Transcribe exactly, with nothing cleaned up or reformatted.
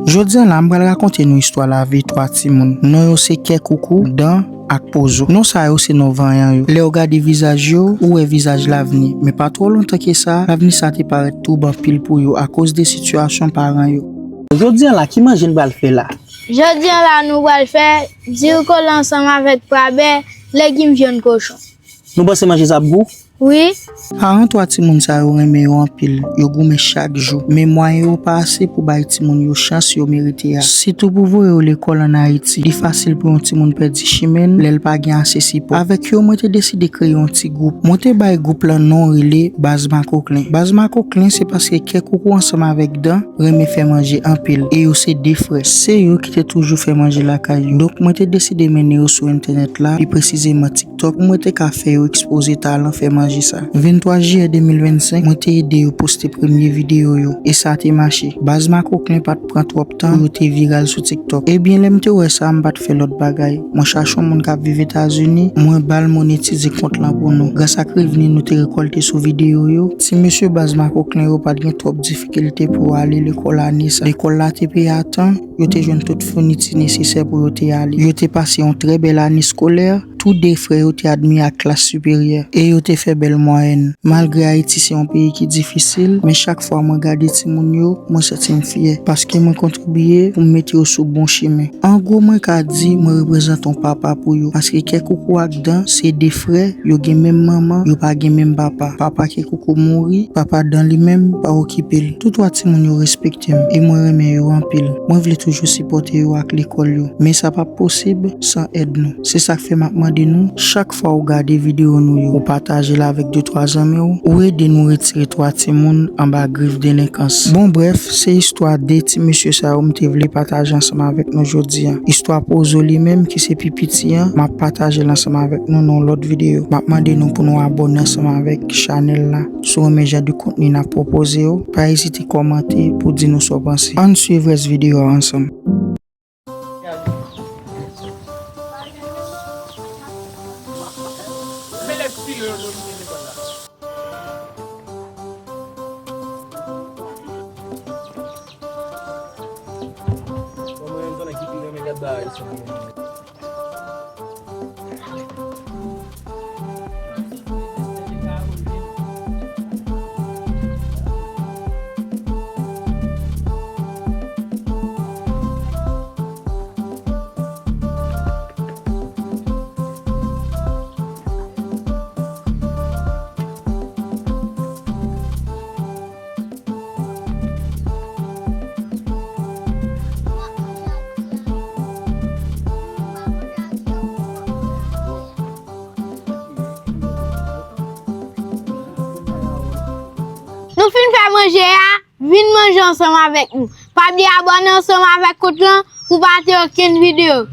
Jodi a la, m pral rakonte nou istwa lavi twa timoun. Non yo se Kè Koukou, Dan ak Pozo. Non sa yo se non vanyan yo. Lè w gade vizaj yo, ou wè vizaj lavni. Men pa twò lontan ke sa, lavni sa te parèt twoub anpil pou yo akoz de sitiyasyon paran yo. Jodi a la, ki manje n pral fè la? Jodi a la, nou pral fè diri kole ansanm avèk pwa bè, legim, vyann kochon. Nou panse manje sa ap gou? Wi. Paran twa timoun sa yo renmen yo anpil. Yo goumen chak jou. Men mwayen yo pa ase pou bay timoun yo chans yo merite a. Sitou pou voye yo lekòl ann Ayiti. Li fasil pou yon timoun pèdi chimen l lè l pa gen ase sipò. Avèk yo, mwen te deside kreye yon ti gwoup. Mwen te bay gwoup lan non rele Baz Makoklen. Baz Makoklen se paske Kè Koukou ansanm avèk Dan renmen fè manje anpil, e yo se de frè. Se yo ki te toujou fè manje lakay yo. Donk, mwen te deside mennen yo sou entènèt la, pi presizeman TikTok, pou mwen te ka fè yo ekspoze talan fè manje sa. Venntwa jiyè de mil vennsenk, mwen te ede yo poste premye videyo yo, e sa te mache. Baz Makoklen pa t pran twòp tan pou yo te viral sou TikTok. Ebyen, lè m te wè sa, m pa t fè lòt bagay. Mwen chache yon moun k ap viv Etazini, mwen ba l monetize kont lan pou nou. Gras ak revni nou te rekòlte sou videyo yo, ti mesye Baz Makoklen yo pa t gen twòp difikilte pou yo ale lekòl ane sa. Lekòl la te peye a tan, yo te jwenn tout founiti nesesè pou yo te ale. Yo te pase yon trè bèl ane eskolè, tou de frè yo te admi ak klas siperyè, e yo te fè bèl mwayèn. Malgre Ayiti se yon peyi ki difisil, men chak fwa mwen gade timoun yo, mwen santi m fyè, paske mwen kontribiye pou m mete yo sou bon chimen. An gwo, mwen ka di mwen reprezante yon papa pou yo, paske Kè Koukou ak Dan se de frè, yo gen menm manman, yo pa gen menm papa. Papa Kè Koukou mouri, papa Dan li menm pa okipe l. Tou twa timoun yo respekte m, e mwen renmen yo anpil. Mwen vle toujou sipòte yo ak lekòl yo, men sa p ap posib san èd nou. Se sa k fè m ap mande nou, chak fwa ou gade videyo nou yo, ou pataje l avèk de twa zanmi w, ou ede nou retire twa timoun anba grif delenkans. Bon, brèf, se istwa de ti mesye sa yo m te vle pataje ansanm avèk nou jodi a. Istwa Pozo li menm, ki se pi piti an, m ap pataje l ansanm avèk nou nan yon lòt videyo. M ap mande nou pou nou abòne ansanm avèk chanèl la. Si w renmen jan de kontni n ap pwopoze yo, pa ezite kòmante pou di nou sa w panse. Ann swiv rès videyo a ansanm. Nou fin fè manje a, vin manje ansanm avèk nou. Pa bliye abòne ansanm avèk kont lan pou pa rate okenn videyo.